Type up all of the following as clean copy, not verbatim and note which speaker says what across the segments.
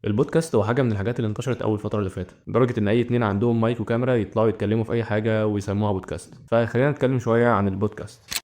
Speaker 1: البودكاست هو حاجة من الحاجات اللي انتشرت أول الفترة اللي فاتت، لدرجة إن أي اتنين عندهم مايك وكاميرا يطلعوا يتكلموا في أي حاجة ويسموها بودكاست. فخلينا نتكلم شوية عن البودكاست.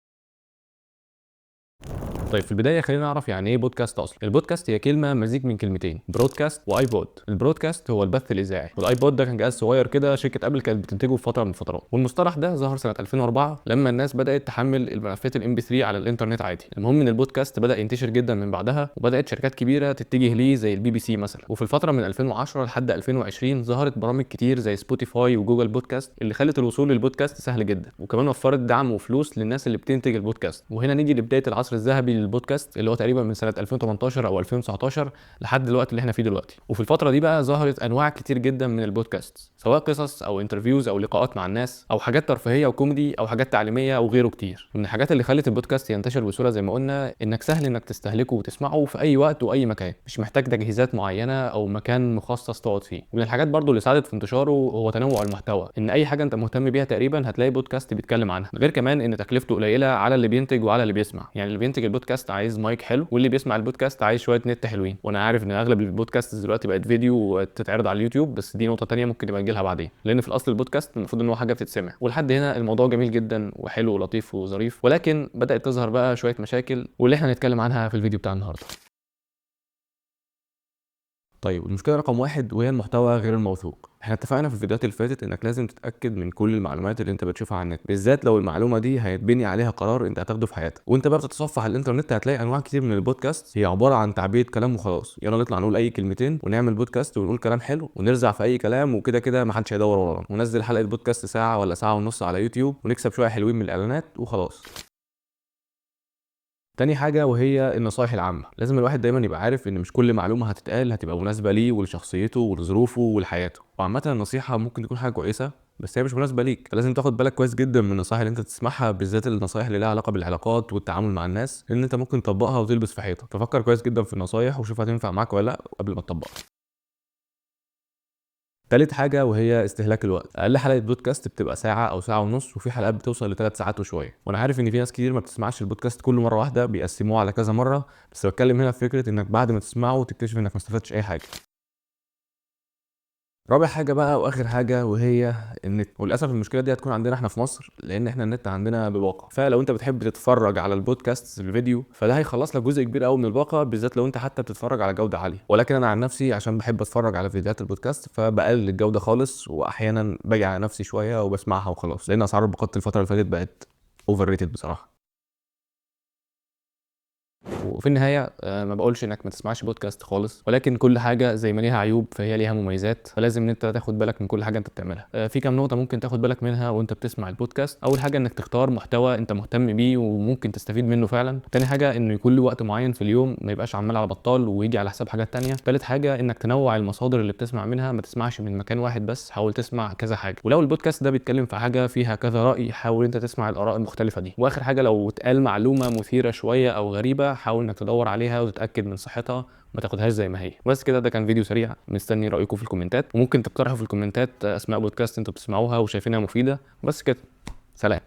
Speaker 1: طيب في البداية خلينا نعرف يعني ايه بودكاست اصلا. البودكاست هي كلمة مزيج من كلمتين، broadcast و iPod. ال broadcast هو البث الاذاعي، وال iPod ده كان جهاز صغير كده شركة ابل كانت بتنتجه في فترة من الفترات. والمصطلح ده ظهر سنة 2004 لما الناس بدات تحمل الملفات ال MP3 على الانترنت عادي. المهم ان البودكاست بدا ينتشر جدا من بعدها، وبدات شركات كبيرة تتجه ليه زي البي بي سي مثلا. وفي الفترة من 2010 لحد 2020 ظهرت برامج كتير زي سبوتيفاي وجوجل بودكاست اللي خلت الوصول للبودكاست سهل جدا، وكمان وفرت دعم وفلوس للناس اللي بتنتج البودكاست. وهنا نيجي لبداية العصر الذهبي للبودكاست اللي هو تقريبا من سنة 2018 او 2019 لحد الوقت اللي احنا فيه دلوقتي. وفي الفترة دي بقى ظهرت انواع كتير جدا من البودكاست، سواء قصص او interviews او لقاءات مع الناس او حاجات ترفيهية وكوميدي او حاجات تعليمية وغيره كتير. من الحاجات اللي خلت البودكاست ينتشر بسهولة زي ما قلنا انك سهل انك تستهلكه وتسمعه في اي وقت واي مكان، مش محتاج تجهيزات معينة او مكان مخصص تقعد فيه. ومن الحاجات برضو اللي ساعدت في انتشاره هو تنوع المحتوى، ان اي حاجة انت مهتم بيها تقريبا هتلاقي بودكاست بيتكلم عنها، غير كمان ان تكلفته قليله على اللي بينتج وعلى اللي بيسمع. يعني اللي بينتج البودكاست عايز مايك حلو، واللي بيسمع البودكاست عايز شوية نت حلوين. وانا عارف ان اغلب البودكاست دلوقتي بقت فيديو وتتعرض على اليوتيوب، بس دي نقطة تانية ممكن نبقى نجيلها بعدين، لان في الاصل البودكاست المفروض ان هو حاجة بتتسمع. ولحد هنا الموضوع جميل جدا وحلو ولطيف وظريف، ولكن بدات تظهر بقى شوية مشاكل واللي احنا هنتكلم عنها في الفيديو بتاع النهارده. طيب المشكلة رقم 1 وهي المحتوى غير الموثوق. احنا اتفقنا في الفيديوهات اللي فاتت انك لازم تتاكد من كل المعلومات اللي انت بتشوفها على النت، بالذات لو المعلومة دي هيتبني عليها قرار انت هتاخده في حياتك. وانت بقى بتتصفح الانترنت هتلاقي انواع كتير من البودكاست هي عبارة عن تعبئة كلام وخلاص، يلا نطلع نقول اي كلمتين ونعمل بودكاست ونقول كلام حلو ونرزع في اي كلام، وكده كده ما حدش هيدور ورانا، وننزل حلقة بودكاست ساعة ولا ساعة ونص على يوتيوب ونكسب شوية حلوين من الاعلانات وخلاص. تاني حاجة وهي النصايح العامة. لازم الواحد دايما يبقى عارف ان مش كل معلومة هتتقال هتبقى مناسبة ليه ولشخصيته ولظروفه ولحياته. وعامة النصيحة ممكن تكون حاجة كويسة بس هي مش مناسبة ليك، فلازم تاخد بالك كويس جدا من النصايح اللي انت تسمعها، بالذات النصايح اللي لها علاقة بالعلاقات والتعامل مع الناس، لان انت ممكن تطبقها وتلبس في حيطة. ففكر كويس جدا في النصايح وشوف هتنفع معاك ولا لا قبل ما تطبقها. تالت حاجة وهي استهلاك الوقت. أقل حلقة بودكاست بتبقى ساعة أو ساعة ونص، وفي حلقات بتوصل ل3 ساعات وشوية. وأنا عارف إن في ناس كتير ما بتسمعش البودكاست كله مرة واحدة، بيقسموه على كذا مرة، بس بتكلم هنا في فكرة إنك بعد ما تسمعه تكتشف إنك ما استفدتش أي حاجة. رابع حاجة بقى وآخر حاجة وهي النت. وللأسف المشكلة دي هتكون عندنا احنا في مصر، لأن احنا النت عندنا بباقة. فلو انت بتحب تتفرج على البودكاست الفيديو فده هيخلص لك جزء كبير قوي من الباقة، بالذات لو انت حتى بتتفرج على جودة عالية. ولكن أنا عن نفسي عشان بحب أتفرج على فيديوهات البودكاست فبقلل الجودة خالص، وأحيانا باجي على نفسي شوية وبسمعها وخلاص، لأن أسعار الباقات الفترة اللي فاتت بقت overrated بصراحة. وفي النهاية ما بقولش انك ما تسمعش بودكاست خالص، ولكن كل حاجة زي ما ليها عيوب فهي ليها مميزات، فلازم ان انت تاخد بالك من كل حاجة انت بتعملها. في كام نقطة ممكن تاخد بالك منها وانت بتسمع البودكاست. اول حاجة انك تختار محتوى انت مهتم بيه وممكن تستفيد منه فعلا. تاني حاجة انه يكون له وقت معين في اليوم، ما يبقاش عمال على بطال ويجي على حساب حاجات تانية. تالت حاجة انك تنوع المصادر اللي بتسمع منها، ما تسمعش من مكان واحد بس، حاول تسمع كذا حاجة. ولو البودكاست ده بيتكلم في حاجة فيها كذا رأي حاول انت تسمع الآراء المختلفة دي. واخر حاجة لو اتقال معلومة مثيرة شوية او غريبة حاول انك تدور عليها وتتاكد من صحتها، ما تاخدهاش زي ما هي. بس كده، ده كان فيديو سريع، مستني رايكم في الكومنتات، وممكن تقترحوا في الكومنتات اسماء بودكاست انتوا بتسمعوها وشايفينها مفيدة. بس كده، سلام.